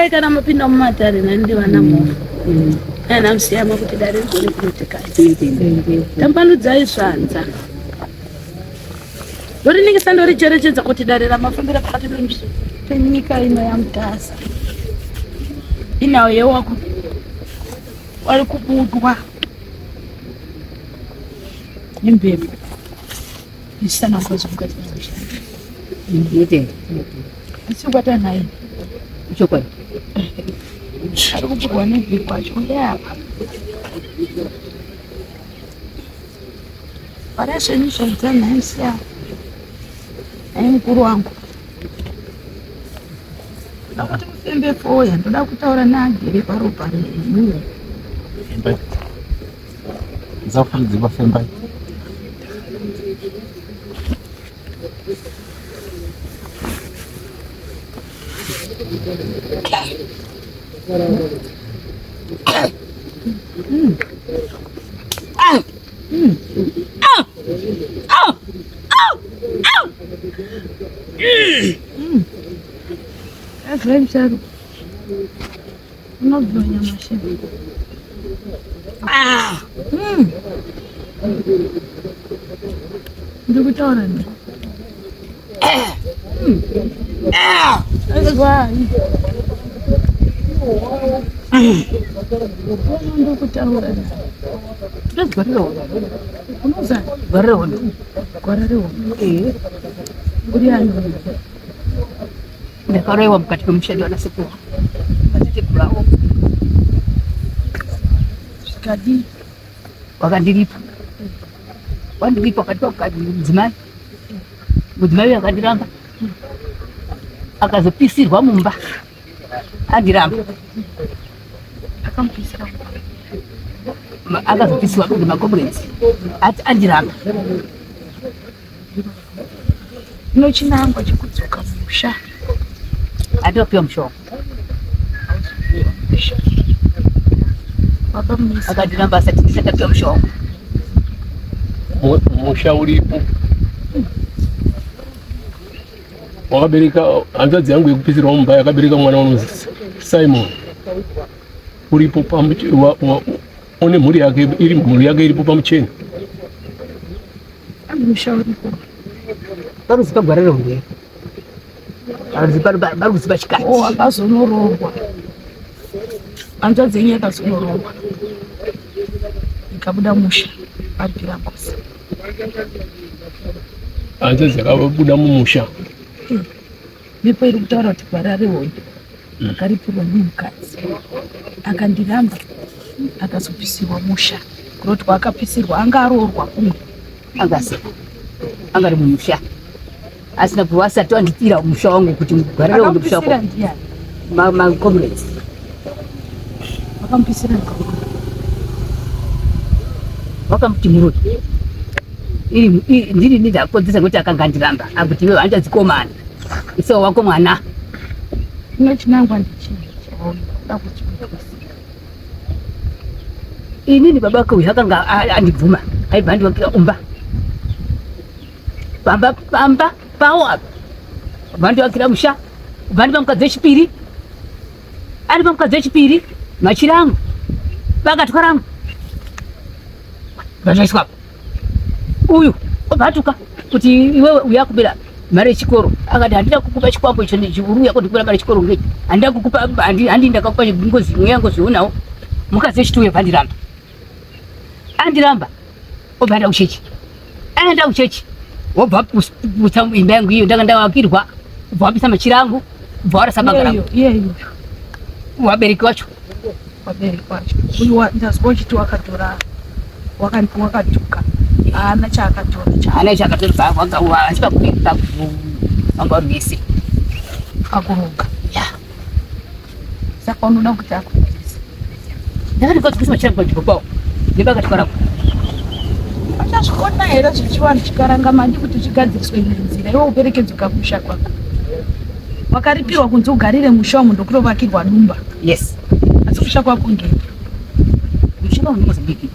Tekai kana mapinda mumatare nani ndivana mhofu. Nana musiyama kuti dare rigone kunotekai. Tambanudzai zvanza. Ndoriningisa ndoricherechedza kuti dare ramafambira pakati penyika ino yaMutasa. Inawo yewako wari kubudwa nembepo isana ngozi mukati memushando. Ndinotenda. Asi ubata naye. Chokwadi. Ari kubudwa nembepo achiuya apa. Vara zvenyu zvaita nhasi apa. Nhai mukuru wangu. Ndoda kuti mufembe foya, ndoda kutaura naagere paropa renyu. Fembai. Zafuridzi fembai. Azwai musharu. Unobviwa nyama shema. Ah! Ndiri kutaura ne. Azwai. Ndiri kutaura ne. Unoza Gwara rehondo. Gwara rehondo. Eh. Uri ani? Ndakaroiwa mukati memushandi wanasekuru. Vatateguru avo Zvikadii? wakandiripa. Wandiripa wakatipa mukadzi mudzimai. Mudzimai uyu akandiramba. Akazopisirwa mumba. Andiramba. Akamupisira. Akazopisirwa nemakomurezi. Ati andiramba. Ino chinangwa chekudzoka musha. Andinopiwa mushonga. Baba munisa. Akandiramba asati ndisati ndapiwa mushonga. Musha uripo wakabereka hanzvadzi yangu yekupisirwa mumba yakabereka mwana unonzi Simon uripo une mhuri yake iri mhuri yake iripo pamucheni. Musha uripo. Paruzipa gwara rehondo here? Paruzipa chikati. Oh, akazonoroorwa. Hanzvadzi yenyu yakazonoroorwa. Ikabuda musha aripira ngozi. Hanzvadzi yakabuda mumusha. Mhepo iri kutaura kuti gwara rehondo akaripirwa nemukadzi akandiramba akazopisirwa musha kuroti kwaakapisirwa anga aroorwa kumwe Angasi. Angari mumusha. Asina kuva asati andipira musha wangu kuti gwara rehondo musha akamupisira wako. ndiani Ma, ma comrades. Vakamupisira ndiani Vakamuti muroyi. Iri ndiri ndakodzesa kuti akanga andiramba. Akuti iwe handichadzikomana. Isewo wako mwana. Ino chinangwa ndichii chaunoda kuti upisira Inini baba wake uyu akanga andibvuma. Aibva andivakira umba. Pamba pamba pawo apa. Bva andivakira musha. Bva andipa mukadzi wechipiri. Andipa mukadzi wechipiri. Machira angu. Bakatwa rangu. Bva apa. Uyu obva atuka kuti iwewe uya kubira mari yechikoro. Akati handina kukupa chikwambo icho uri uya kundikubira mari yechikoro ngei. Handina kukupa handi ndakakupa ngozi mweya ngozi unawo. Mukadzi wechituyo bva andiramba. Andiramba. Obva aenda kuchechi. Aenda kuchechi. Wobva putsa imba yangu iyo ndanga ndavakirwa. Ubva wapisa machira angu. Ubva warasa banga rangu. Iyeyo Wabereki wacho. Vabereki vacho uyu ndazwa uchiti wakatora wakatuka haana chaakatora Haana chaakatora achipa kuita vanga vari vese. Akuroga. Ya. Saka unoda kuti akuitise. Ndakati kwadzikisa machira panzvimbo pawo. Nebakatwa rangu. Achazvikona here zvechivanhu chikaranga mandi kuti zvigadziriswe nenzira iwe uperekedzwe kamusha kwako. Wakaripirwa kunzi ugarire musha umu ndokutovakirwa dumba. Yes. Asi kusha kwako ngei? Musha wangu Mozambique.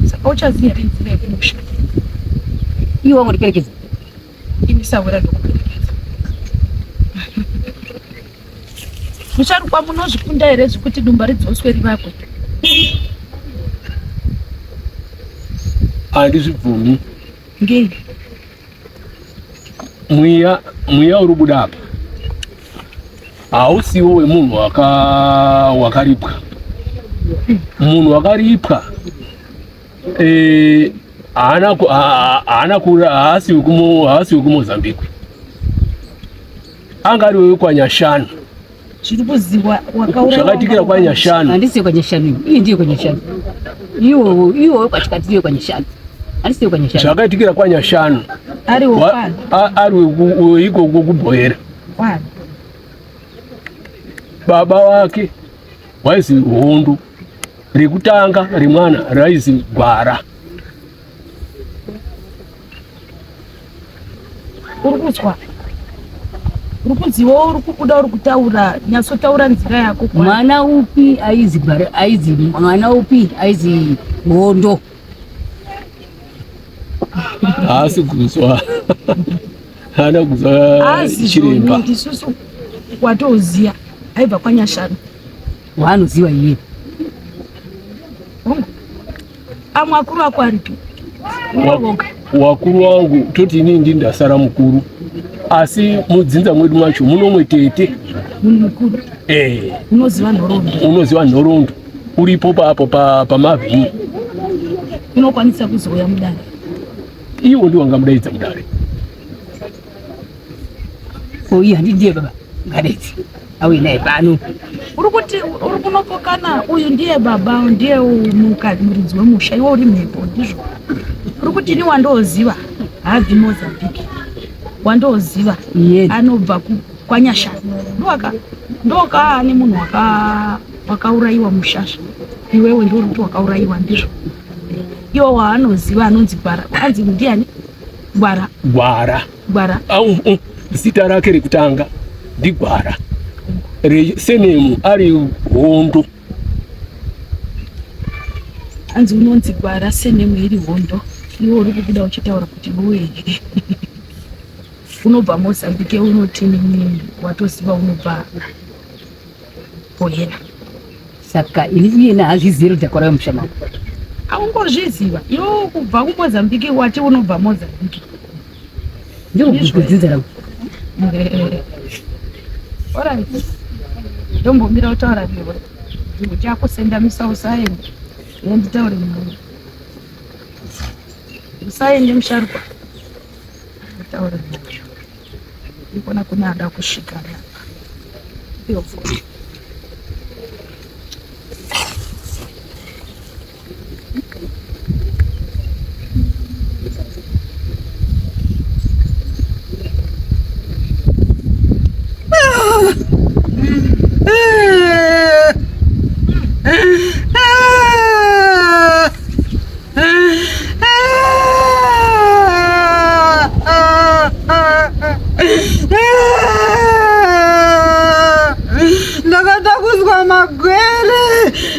Saka uchaziva here nzira yekumusha? Iwe wangu ndiperekedze. Ini sahwira ndokuperekedza. Musharukwa munozvikunda here zvekuti dumba ridzoswe rivakwe? Handizvibvumi. Ngei? Mweya mweya uri kubuda apa hausiwo wemunhu waka wakaripwa. Munhu wakaripwa eh, haana haana kura haasi wekumo haasi wekuMozambique. Anga ari wekwaNyashanu. Zviri kuziwa wakauraiwa. Zvakaitikira kwaNyashanu. Handisi kwanyashanu iyi ndiyo kwanyashanu. Iwo iwo kwachikati ndiyo kwanyashanu. Handisi kwanyashanu. Zvakaitikira kwaNyashanu. Ari wokwana. Ari weikoko kuBhoera. Kwana. Baba wake waizi Hondo rekutanga remwana raizi Gwara. Uri kuzwa? Uri kunziwo uri kubuda uri kutaura, nyatsotaura nzira yako. Mwana upi aizi Gwara, aizi mwana upi aizi Hondo? Haasi kuzwa. Haana kuzwa chiremba. Isusu watoziya aibva kwaNyashanu. Waanoziwa iye. Amwe akuru ako aripi? Wakuru wangu toti inini ndini ndasara mukuru, asi mudzinza mwedu macho munomwe tete munhu mukuru eh, unoziva nhoroondo, unoziva nhoroondo uripo papo pamavhini, unokwanisa kuzouya mudare. Iwo ndiwo angamudaidza mudare. Ko iye handi ndiye baba ngadaidze auye naye pano. Uri kuti uri kunopokana uyu ndiye baba ndiye muridzi wemusha iwe uri mhepo ndizvo. Uri kuti ini wandooziva haabvi Mozambique. Wandooziva anobva kwaNyasha. Ndoka ndoka ane munhu waka wakaurayiwa mushasha. Iwewe ndiwe uri kuti wakaurayiwa ndizvo. Iwo waanoziva anonzi Gwara. Anzi ndiani? Gwara. Gwara. Gwara. Au, zita rake rekutanga ndiGwara. Resenemu ari Hondo. Anzi unonzi Gwara senemu iri Hondo. Iwe uri kubuda uchitaura kuti uwe unobva Mozambique unoti nini watoziva unobva Bohera. Saka ini iyena haazvizivi kuti akora musha mangu. Aungozviziva iwe kubva kuMozambique wati unobva Mozambique. Ndiro kudzidza rangu. Alright. Ndombomira kutaura newe. Ndichakusendamisa usaende. Nditaure newe. Usaende musharukwa. Nditaure newe. Ndikuona kune ada kusvika apa. Ndakatakudzwa magwere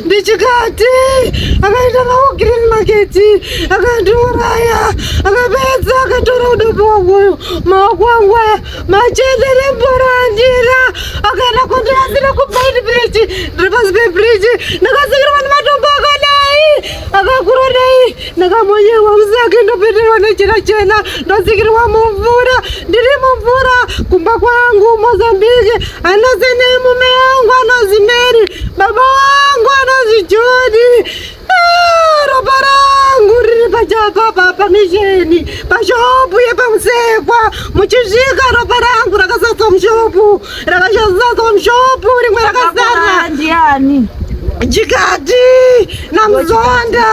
ndichikati akaenda nawo green market akandiuraya akapedza akatora udopi wangu maoko angu aya machende nemboro andina akaenda kundirasira kumain bridge ndiri pasi pebridge ndakasikirwa nematombo akadai akakura dai ndakamonyerwa musaki ndopeterwa nejira chena ndosikirwa mumvura ndiri mumvura kumba kwangu mozambique anosenei mume yangu anozi mary baba wangu anozi joni Ah, ropa rangu riri pachapapa pamisheni pashopu yepamusekwa muchisvika ropa rangu rakasaswa mushopu rakasaswa mushopu rimwe rakasara ndiani chikati namuzonda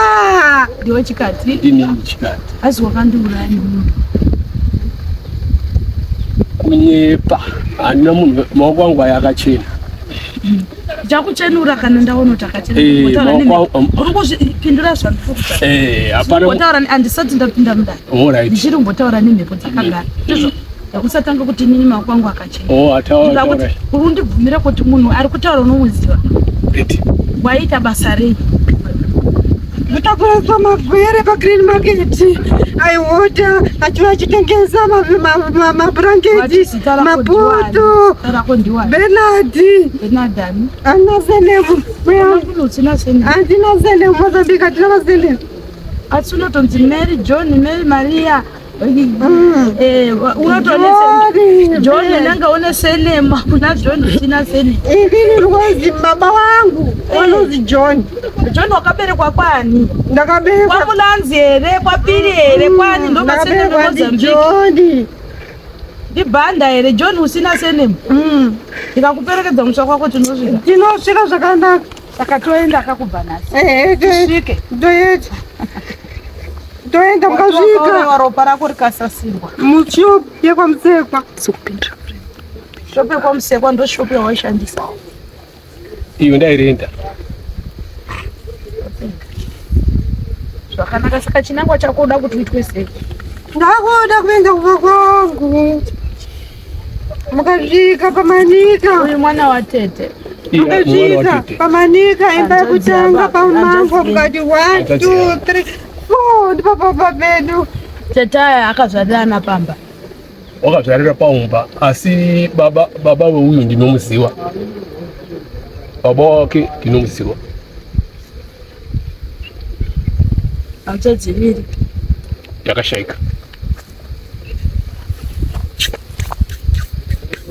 ndiwe chikati ndini chikati asi wakandiuraya nemunhu kunyepa handina munhu maoko angu aya akachena Ndichakuchenura kana ndaona kuti akachena. Eh, Kutaura nemi. maoko angu- Uri kuzvipindura zvandiri Eh, hapana Kumbotaura handisati ndapinda mudare. Alright. Ndichiri kumbotaura nemhepo dzakagara. Ndizvo. Usatanga kuti inini maoko angu akachena. Oh, ataura Ndinoda kuti ataura. uri undibvumire kuti munhu ari kutaura unomuziva. Eti. Waita basa rei? Ndakakureswa magwere pagreen market aihodha achiva achitengesa mabhurangeti mapoto benadi ana senemu handina senemu mozambique hatina masenemu asi unotonzi mary john mary maria Eh, John nanga une senema kuna John usina senema. Inini rwozi baba wangu wanozi eh. John. John wakaberekwa kwani? Ndakaberekwa kwaMulanzi here kwaPiri here kwani ndo masenema Mozambique. John. Ndibhanda here John usina senema. Ndikakuperekedza musha kwako tinosvika. Tinosvika zvakanaka. Saka toenda akakubva nhasi. Eh, Tisvike. Toenda. Toenda mukasvika. Ropa rako rikasasirwa. Mushop yekwaMusekwa. Shop yekwaMusekwa ndo shop yawaishandisa. Iyo ndairenda. Zvakanaka saka chinangwa chako uda kuti uitwe sei? Ndakuda kuenda kumba kwangu. Mukasvika pamanika. Uyu mwana watete. Mukasvika pamanika imba yekutanga pamango mukati 1 2 3 4 ndipo pamba pedu. Tete aya akazvarira ana pamba. Wakazvarira paumba asi baba baba weuyu ndinomuziwa. Baba wake ndinomuziwa. Hanzvadzi iri yakashaika.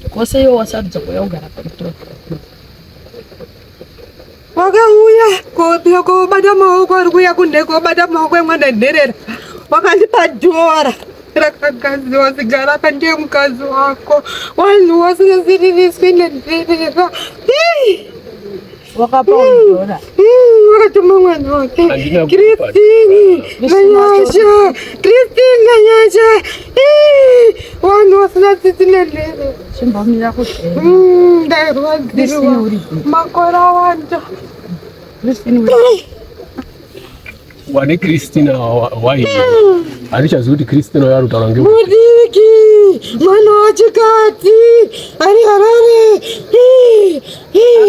Kwose iwe wasarudza kuuya kugara pamutori. Wakauya kobira kobata maoko ari kuuya kunhe kobata maoko emwana nherera wakandipa dhora rakagadziwa zigara apa ndiye mukadzi wako wanhu wasingasiririswi nenherera Wakapa dhora. Wakatuma mwana wake Handina kupa. Christine nanyasha Christine nanyasha vanhu vasina tsitsi nenherera Chimbomira kuchema. Ndairwadziwa makore awanda. Christine uri. Wane Christina wai. Handichazivi kuti Christina uyo ari kutaura nge Mudiki mwana wachikadzi ari Harare.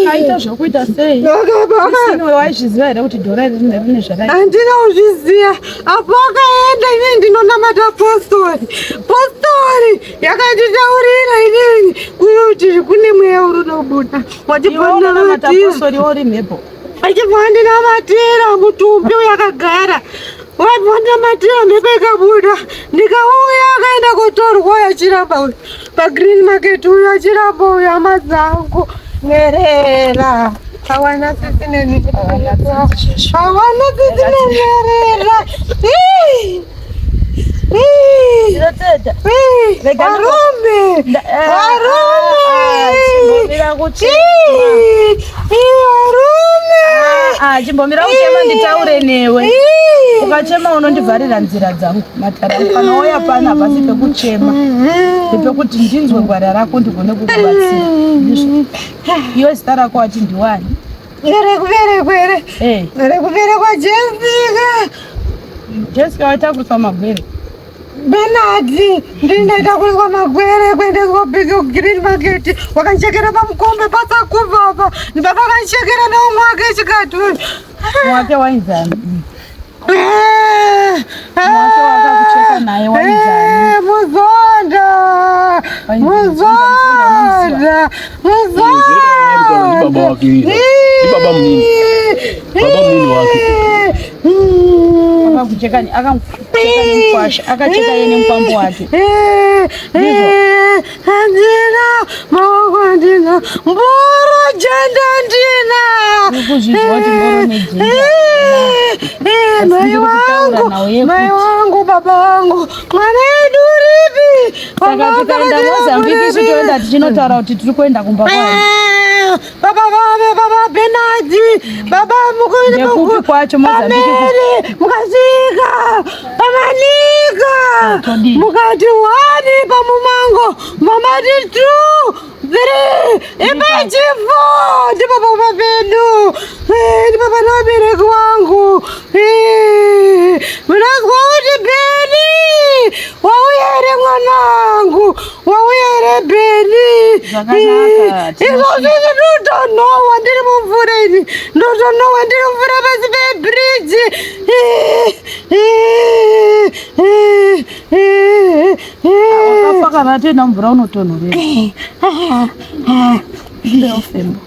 Akaita zvokuita sei? Christine uyo waizviziva here kuti dhora iri rine zvaraita? Handina kuzviziva. Apo akaenda inini ndinonamata postori. Postori yakanditaurira inini kuti kune mweya uri unobuda. Iwe unonamata postori uri mhepo. Achibva andinamatira mutumbi uyo akagara. Wabva andinamatira mhepo ikabuda. Ndikauya akaenda kotorwa uyo achiramba uyu. Pagreen market uyo achiramba uyo hama dzangu. Nherera. Hawana tsitsi neni. Hawana tsitsi nenherera. Ndinotenda. Rega Varume. Varume. Chimbomira kuchema. Varume. Ah, chimbomira kuchema nditaure newe. Ukachema unondivharira nzira dzangu. Matara kana wauya pano hapasi pekuchema. Ndepekuti ndinzwe gwara rako ndigone kukubatsira. Ndizvo. Iwe zita rako wati ndiwani? Rekuberekwa here? Eh. Rekuberekwa Jessica. Jessica watakuriswa magwere. Benadi ndini ndaitakuriswa magwere kuendeswa green market wakandichekera pamukombe pasakubva apa ndibaba akandichekera neumwe wake chikati Wake wainzani? Wake wakakucheka naye wainzani? Muzonda Muzonda Muzonda baba wake ndi baba munini baba munini wake Akakucheka akakucheka nemukwasha akacheka iye nemukwambo wake. Handina maoko handina mboro jenda handina. Urikuzvizwa kuti mboro nejenda. Mai wangu mai wangu baba wangu mwana wedu uripi? Saka tikaenda Mozambique isu toenda tichinotaura kuti tiri kuenda kumba kwani. Baba vave baba Benadi baba mukuru Ndekupi kwacho Mozambique ku- Pameri mukasvika pamanika Todii? mukati one pamumango mamati 2 3 ipachi 4 ndipo baba pedu Eh, ndipo pana vabereki wangu Eh, munozwa kuti Beni wauya here mwanangu wauya here Beni Zvakanaka, izvozvi ndinotonowa ndiri mumvura ini ndotonowa ndiri mumvura pasi pebridge. Wakafa kana atoenda mvura unotonhorera. Ndofembo.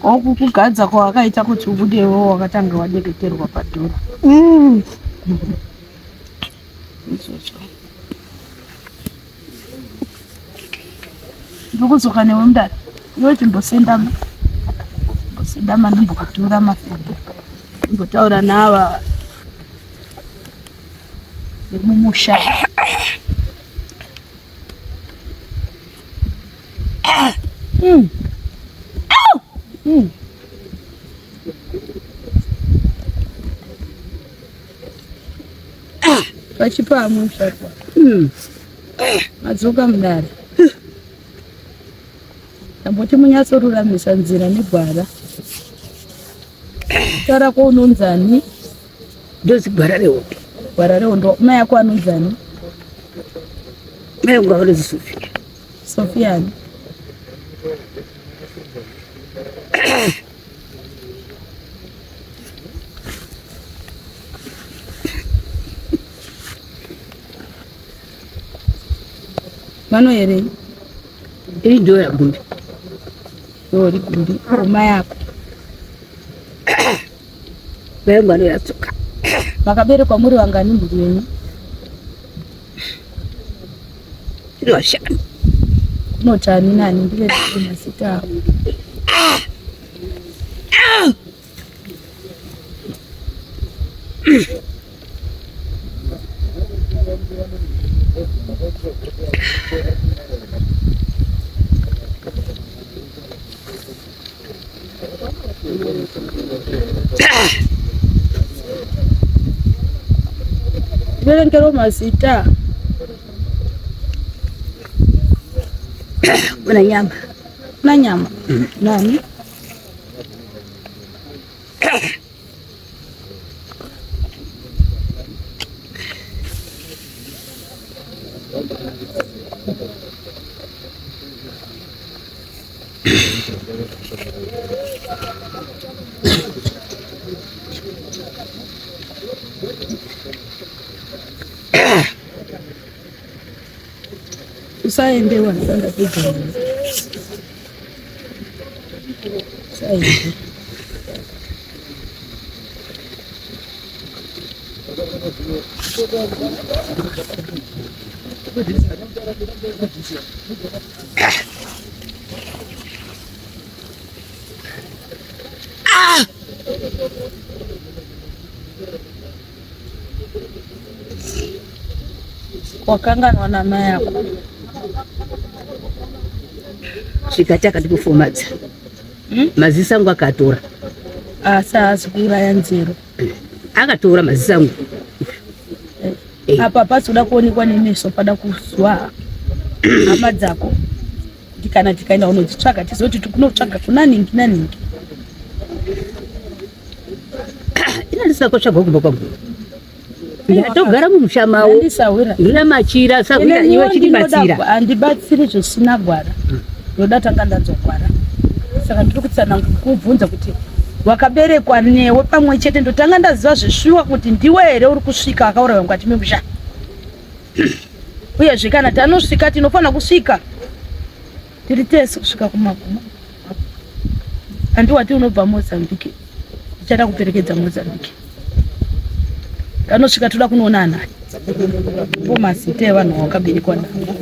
Okukugadza kwawakaita kuti ubude iwewe wakatanga wadeketerwa padhora. Izvozvo. Ndokudzoka newe mudare. Iwe chimbosendama. Mbosendama ndimbokutura mafembo. Ndimbotaura naava vemumusha. Pachipamwe musharukwa. Madzoka mudare. Tamboti munyatsoruramisa nzira negwara. Taura ko unonzani? Ndozi gwara rehondo. Gwara rehondo. Mai ako anonzani? Mai angu vanonzi Sofia. Sofia ani? Vanoyerei? Iri ndo yagumbi. Ndo gumbi. Oma yako. Mai angu anoyatsoka. Makaberekwa muri vangani mhuri yenyu? Tiri vashanu. Kunoti ani nani ndive mazita avo. Verengero mazita. Kuna nyama. Kuna nyama. Nani? Usaende wanasanda pedyo. Usaende. Wakanganwa namai ako. Zvikati akandikufomadza. Maziso angu akatora. Asi haasi kuuraya nzero. Akatora maziso angu. Apa hapasi kuda kuonekwa nemeso, pada kuzwa hama dzako. Kuti kana tikaenda kunodzitsvaga tizoti tikunotsvaga kuna ningi naningi. Ina ndisina kutsvaga kumba kwangu. Ndatogara mumusha mavo. Ndisahwira. Ndina machira sahwira iwe chitibatsira. Handibatsiri zvisina gwara. Ndoda tanga ndanzwa gwara. Saka ndiri kutsana kubvunza kuti wakaberekwa newe pamwe chete ndotanga ndaziva zveshuwa kuti ndiwe here uri kusvika akauraiwa mukati memusha. Uyezve kana tanosvika tinofanira kusvika tiri tese kusvika kumagumo. Handi wati unobva Mozambique, ndichada kuperekedza Mozambique. Tanosvika toda kunoona anani po mazita evanhu wakaberekwa navo.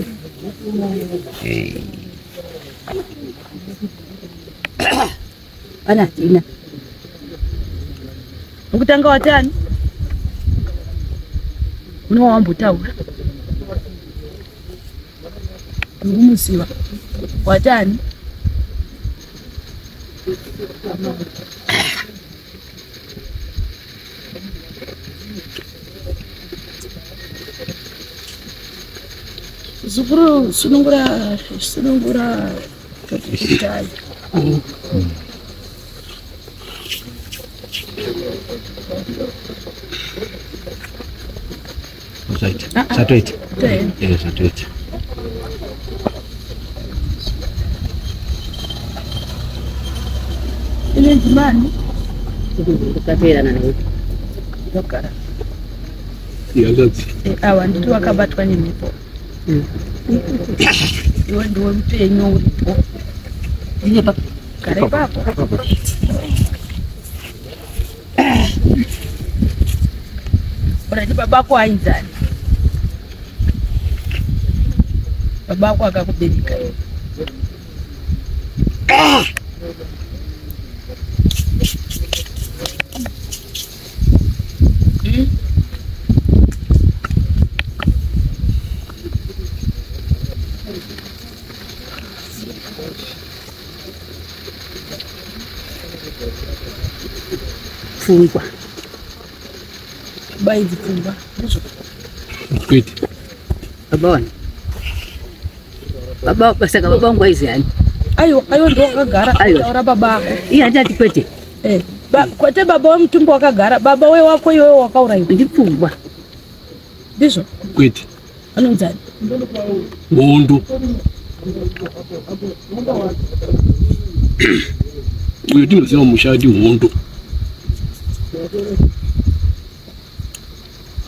Ana tina. Ukutanga watani? Unowambotaura. Ndikumuziva. Watani? Zukuru sunungura sunungura kudai. Zvaita. Zvatoita. Eh, zvatoita. Ine ndimani? Ndakateerana naye. Ndogara. Hanzvadzi. Eh, awa nditi wakabatwa nemhepo. Iwe ndiwe mupenyu uripo. Ndiye papa. Gara ipapo. Urati babako ainzani? Babako akakubereka iwe. Pfungwa. Baba idzi pfungwa. Ndizvo. Kwete. Baba wani. Baba saka baba wangu aizi ani? Aiwa, aiwa ndiwo wakagara Aiwa. taura baba ako. Iye handati kwete. Eh, ba, kwete baba wemutumbi wakagara, baba we wako iwewe wakaurayiwa. Ndipfungwa. Ndizvo. Kwete. Anonzani? Hondo. Uyo tinoziva musha ati hondo.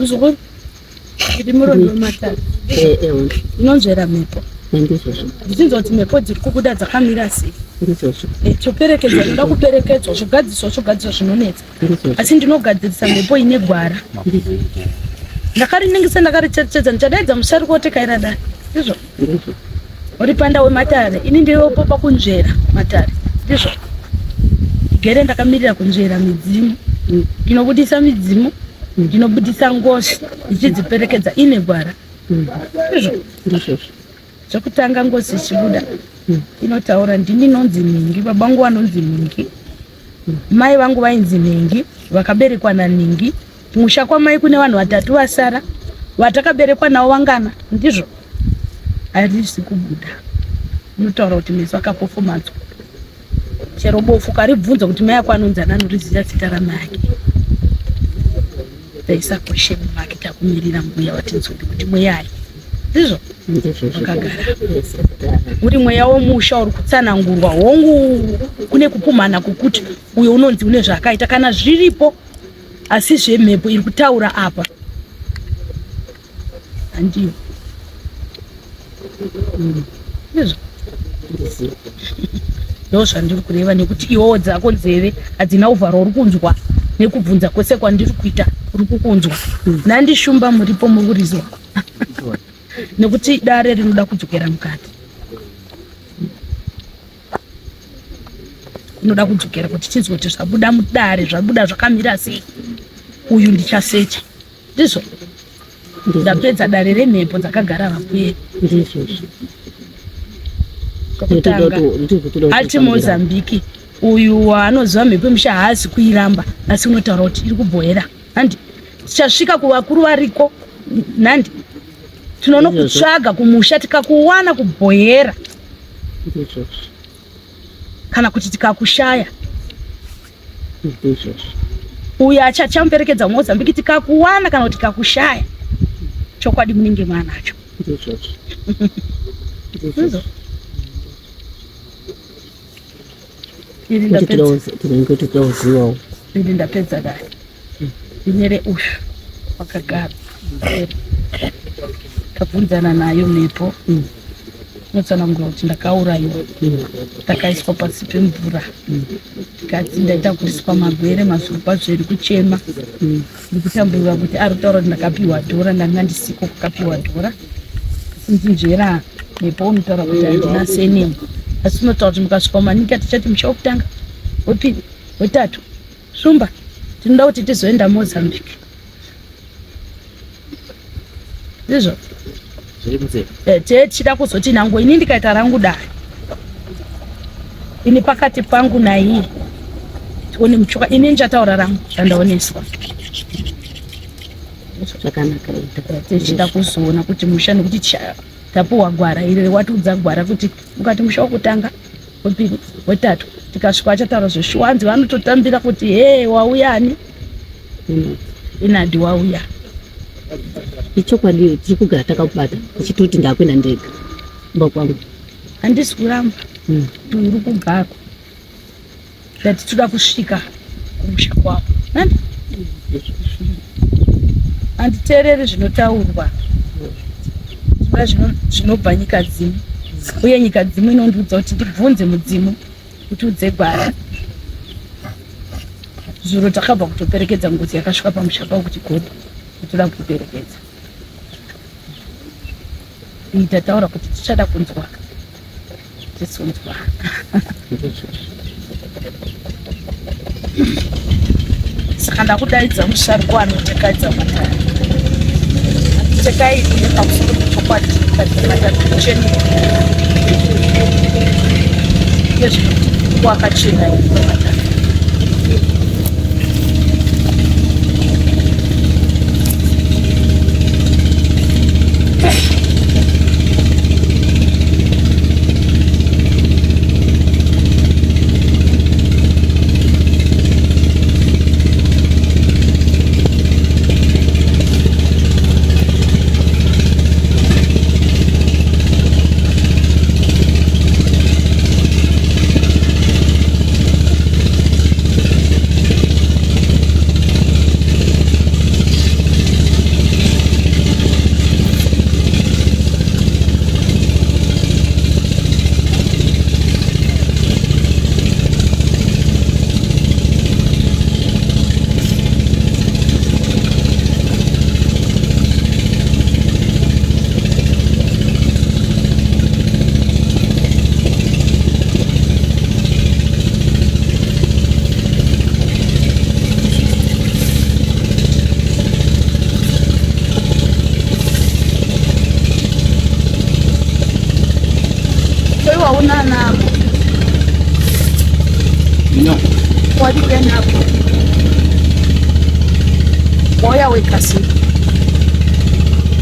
Muzukuru. Ndiri murondi wematare. Eh eh. Ndinonzvera mhepo. Ndizvozvo. Ndichinzwa kuti mhepo dziri kubuda dzakamira sei. Ndizvozvo. Eh, Choperekedzwa ndoda kuperekedzwa, zvogadziswa zvogadziswa zvinonetsa. Ndizvozvo. Asi ndinogadzirisa mhepo ine gwara. Ndakariningisa ndakaricherechedza ndichadaidza musharukwa wotekaira dare. Ndizvo. Ndizvo. Uri panda wematare. Ini ndiripo pakunzvera matare. Ndizvo. Ndigere ndakamirira kunzvera midzimu. Ndinobudisa midzimu, ndinobudisa ngozi ndichidziperekedza ine gwara. Ndizvo. Ndizvozvo. Chekutanga ngozi ichibuda inotaura ndini inonzi nhingi, baba vangu vanonzi nhingi, mai vangu vainzi nhingi, vakaberekwa nanhingi. Kumusha kwamai kune vanhu vatatu vasara vatakaberekwa navo vangana, ndizvo harisi kubuda. Inotaura kuti meso akapofomadzwa. Chero bofu karibvunza kuti mai ako anonzi ani anoriziva zita ramai ake. Taisa question mark takumirira mbuya vatinzwire kuti mweyai. Ndizvo wakagara uri mweya womusha uri kutsanangurwa. Hongu kune kupumhana kukuti uyo unonzi une zvaakaita kana zviripo, asi zvemhepo iri kutaura apa handiyo. Ndizvo ndo zvandiri kureva nekuti iwewo dzako nzeve hadzina kuvharwa, uri kunzwa nekubvunza kwese kwandiri kuita uri kukunzwa. Nandishumba muripo muri kurizwa nekuti dare rinoda kudzokera mukati, inoda kudzokera kuti tinzwe kuti zvabuda mudare zvabuda zvakamira sei. Uyu ndichasecha ndizvo. Ndapedza dare remhepo dzakagara vapwere. Ndizvozvo. Kutanga ati Mozambique uyu waanoziva mhepo yemusha haasi kuiramba, asi unotaura kuti iri kubhoera. Handi tichasvika kuvakuru variko nandi tinonokutsvaga kumusha tikakuwana kubhoera Ndizvozvo. kana kuti tikakushaya. Ndizvozvo. Uyu achamuperekedza kuMozambique tikakuwana kana kuti tikakushaya, chokwadi munenge maanacho. Ndizvozvo. Ndizvo. Ini ndapedza. Tinenge totauzivawo. Ini ndapedza dai. Ndinere uyu wakagara. Tabvunzana nayo mhepo. Inotsanangura kuti ndakaurayiwa. Ndakaiswa pasi pemvura. Ndikati ndaita kuriswa magwere mazuru kwazvo iri kuchema. Ndikutambura kuti ari kutaura kuti ndakapiwa dhora, ndanga ndisiko kukapiwa dhora. Asi ndinzvera mhepo unotaura kuti handina senemu. Asi unotaura kuti mukasvika mumanika tichati musha wekutanga, wepiri, wetatu. Shumba, tinoda kuti tizoenda Mozambique. Ndizvo? Zviri munzira. Eh, tichida kuzoti nango ini ndikaita rangu dare. Ini pakati pangu naiye. Tione muchoka ini ndichataura rangu zvandaoneswa. Zvakanaka ita. Tichida kuzoona kuti musha nekuti tapuwa gwara iri watiudza gwara kuti mukati musha wokutanga wepiri wetatu tikasvika achataura zveshuwa hanzi vanototambira kuti hee wauya ani inadi wauya. Ichokwadi tiri kugara takakubata uchitoti ndakuenda ndega kumba kwangu. Handisi kuramba uri kugarwa. Ndati toda kusvika kumusha kwavo. Nani? Handiteereri zvinotaurwa zvinoda zvinobva nyika dzimu uye nyika dzimu inondiudza kuti ndibvunze mudzimu kuti udze gwara. Zuro takabva kutoperekedza ngozi yakasvika pamusha pavo kuti godo toda kuperekedza. Iyi tataura kuti tichada kunzwa tisunzwa. Saka ndakudaidza musharukwa anotekaidza matare. Tekai pamusoro pechokwadi chenu wakachena matare.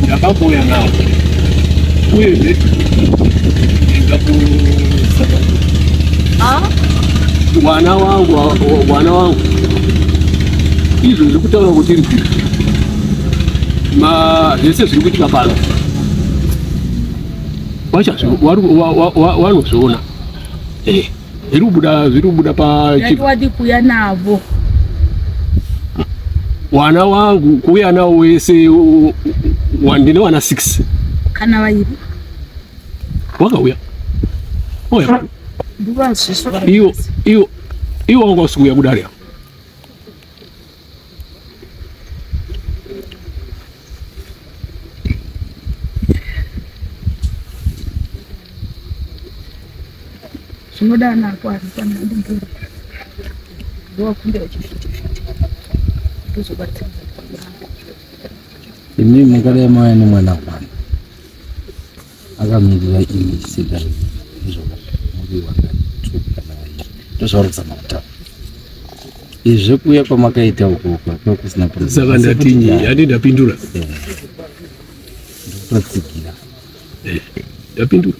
Ndakambouya nawo uyezve Wana wangu wana wangu izvo zviri kutaura kuti iri ma zvese zviri kuitika pano vanozviona eh, zviri kubuda zviri kubuda pa wadi kuuya navo wana wangu kuuya nawo wese ndine wana 6 kana vairi wakauya oya iyo iyo iwo wanga usikuuya kudare zvinoda anako ari panandimvura ndowakumbira chifiti fiti ndozobatsira Imi mungadai mauya nemwana wani akamirira imi sedare izvo muri wakatu kana vairi ndozvauri kuzama kutaura izvi zvekuuya kwamakaita uko kwakanga kusina problem. Saka ndatinyi handi ndapindura Eh, ndikutotsigira Eh, ndapindura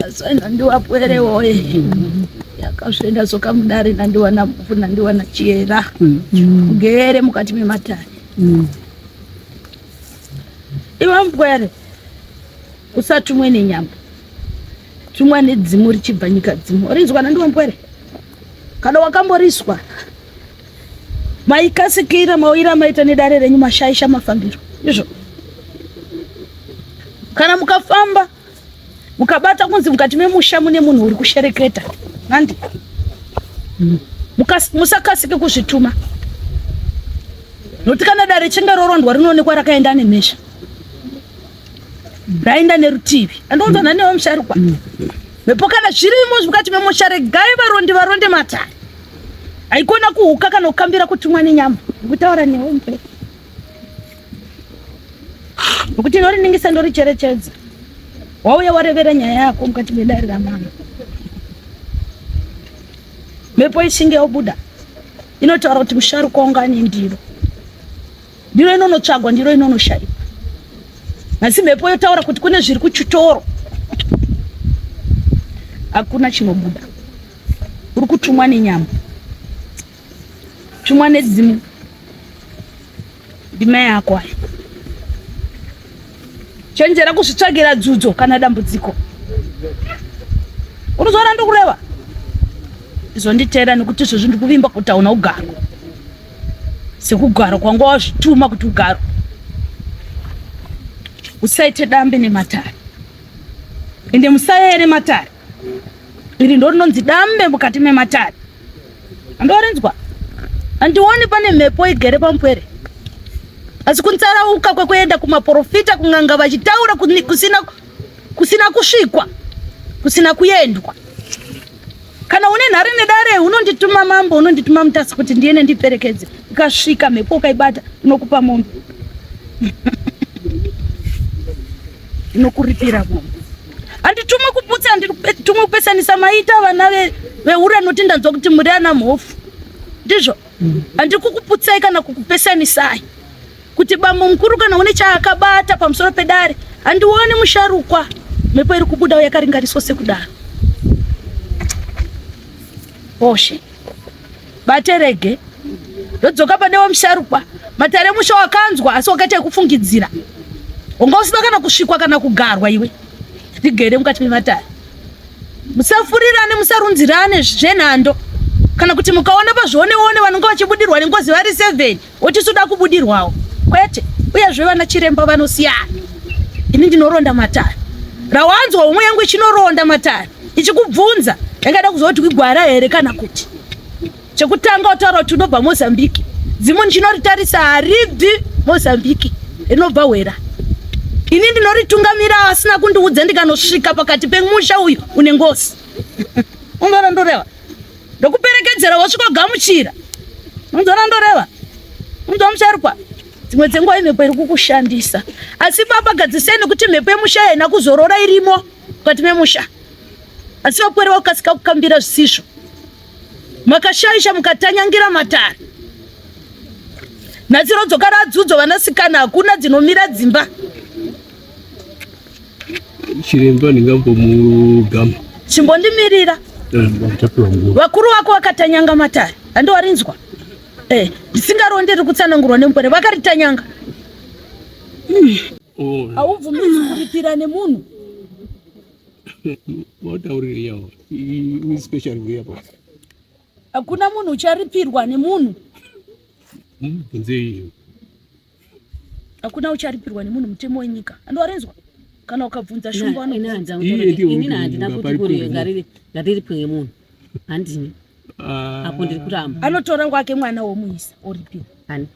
Asana ndiwapwere woye yakasvenda soka mudare nandiwana mupfu nandiwana chiyera mugere mukati mematare iwe mupwere usatumwe nenyama tumwa nedzimu richibva nyika dzimu rinzwa nandiwa mupwere kana wakamboriswa maikasikira mauyira maita nedare renyu mashaisha mafambiro izvo kana mukafamba mukabata kunzi mukati memusha mune munhu uri kushereketa nandi mm. Musakasike kuzvituma nokuti kana dare chinge rorondwa rinoonekwa rakaenda nemhesha raenda nerutivi andonzwa nanewo musharukwa mhepo kana zvirimo mukati memusha regai varondi varonde matare haikona kuhuka kana kukambira kutumwa nenyama ndikutaura newe mupere nokuti inoriningisa ndoricherechedza wauya warevera nyaya yako mukati medare ramama mhepo ichinge yobuda inotaura kuti musharukwa wanga ane ndiro ndiro inonotsvagwa ndiro inonoshaikwa asi mhepo yotaura kuti kune zviri kuchitoro hakuna chinobuda uri kutumwa nenyama tumwa nedzimu ndima yako ayo chenjera kuzvitsvagira dzudzo kana dambudziko unozoona ndikureva izonditeera nekuti izvozvi ndikuvimba kuti hauna ugaro sekugaro kwanga wazvituma kuti ugaro usaite dambe nematare ende musaere matare iri ndo rinonzi dambe mukati mematare andorinzwa handioni pane mhepo igere pamupwere asi kuntsarauka kwekuenda kumaporofita kun'anga vachitaura kusina, kusina kusvikwa kusina kuendwa kana une nhare nedare unondituma mambo unondituma mutasi kuti ndiende ndiperekedze ukasvika mhepo ukaibata unokupa mombe inokuripira mombe handitumwe kuputsa handitumwe kupesanisa maita vana veura noti ndanzwa kuti muri ana mhofu ndizvo handiri kukuputsai kana kukupesanisai kuti bambo mukuru kana une chaakabata pamusoro pedare handioni musharukwa mhepo iri kubuda yakaringaniswa sekudaro oshe bate rege ndodzoka pane wemusharukwa matare emusha wakanzwa asi wakaita ekufungidzira wanga usina kana kusvikwa kana kugarwa iwe ndigere mukati mematare musafurirane musarunzirane zvenhando kana kuti mukaona pazvioneone vanonge vachibudirwa nengozi vari 7 wotisuda kubudirwawo kwete uyezve vana chiremba vanosiyana ini ndinoronda matare rawanzwa homwe yangu ichinoronda matare ichikubvunza yangada kuziva kuti igwara here kana kuti chekutanga wataura kuti unobva mozambique dzimu ndinoritarisa haribvi mozambique rinobva hwera ini ndinoritungamira asina kundiudza ndikanosvika pakati pemusha uyu une ngozi ungaona ndoreva ndokuperekedzera wasvika gamuchira unzona ndoreva unzwa musharukwa dzimwe dzenguva imhepo iri kukushandisa asi baba gadzisei nekuti mhepo yemusha haina kuzorora irimo mukati memusha asi vapwere vakukasika kukambira zvisizvo makashaisha mukatanyangira matare nhasi rodzoka radzudzo vanasikana hakuna dzinomira dzimba Chiremba ndingambomugama. Chimbondimirira. Eh, Vakuru vako vakatanyanga matare. Handiwarinzwa. Eh, ndisingaronde riri kutsanangurwa nemupwere vakaritanyanga. Oh. Haubvumidzwi kuripira nemunhu. Wataurire yawo. Special way apo. Hakuna munhu ucharipirwa nemunhu. Mubvunzei. Hakuna ucharipirwa nemunhu mutemo wenyika. Andowarinzwa? Kana ukabvunza shumba vanobvunza. Inini handina kuti kuri ngariripwe nemunhu. Handini. Ah. Apo ndiri kuramba. Anotora wake mwana womuisa oripira. Ani.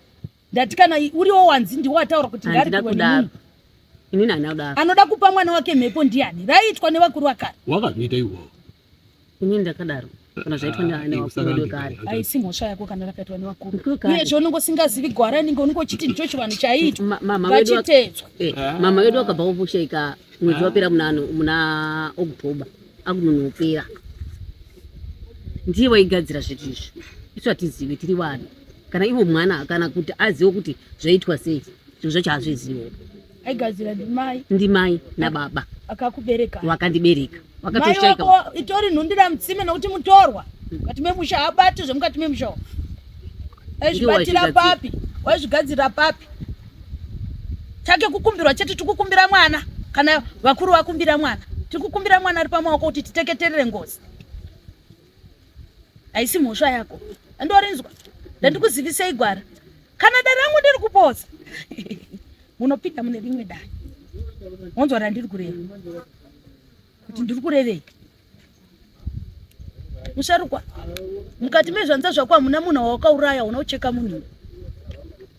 Ndati kana uriwo wanzi ndiwo ataura kuti Handina ngaripirwe kudaro. nemunhu. Inini handina kudaro. Anoda kupa mwana wake mhepo ndiani? Raiitwa nevakuru vakare. Wakazviita iwo. Inini ndakadaro. Kana zvaitwa Ah, nevakuru vedu kare. Haisi mhosva yako kana rakaitwa nevakuru. Mukuru kare. Uyezve unenge usingazivi gwara rinenge unenge uchiti ndicho chivanhu chaiitwa. Mama wedu Ngachitedzwa. Eh, mama wedu akabva kuposhaika mwedzi wapera muna muna October akunonopera. Ndiye waigadzira zvinhu izvi. Isu hatizivi tiri vana. Kana ivo mwana kana kuti azive kuti zvaitwa sei zvinhu zvacho hazvizivo. Aigadzira ndimai Ndimai nababa akakubereka. wakandibereka Mai wakatoshaika. wako itori nhundira mutsime nokuti mutorwa mukati memusha habati zvemukati memusha aizvibatira Ndiwo papi waizvigadzirira papi chake kukumbirwa chete tikukumbira mwana kana vakuru vakumbira mwana tikukumbira mwana ari pamaoko kuti titeketerere ngozi haisi mhosva yako andorinzwa ndandikuzivisei gwara kana dare rangu ndiri kuposa munopinda mune rimwe dare monzwa randiri kureva kuti ndiri kurevei Musharukwa, mukati mezvanza zvako hamuna munhu wawakauraya, una kucheka munhu.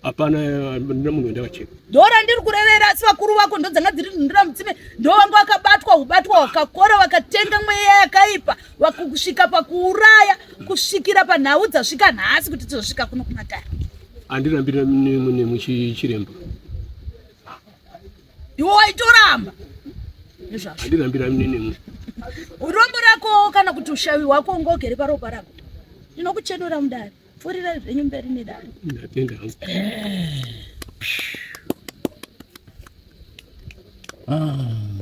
Hapana, ndina munhu wandakacheka. Ndora ndiri kurevera, asi vakuru vako ndodzanga dziri nhundura mutsime, ndovanga vakabatwa ubatwa hwakakora, vakatenga mweya yakaipa, vakusvika pakuuraya, kusvikira panhau dzasvika nhasi kuti dzizosvika kuno kumatare. Handirambira nemuchiremba. Iwe waitoramba nezvazvo. Handirambira nemwe. Urombo rako kana kuti ushavi hwako unga ugere paropa rako. Ndinokuchenura mudare. Pfuurirai zvenyu mberi nedare. Ndatenda hangu. Ah.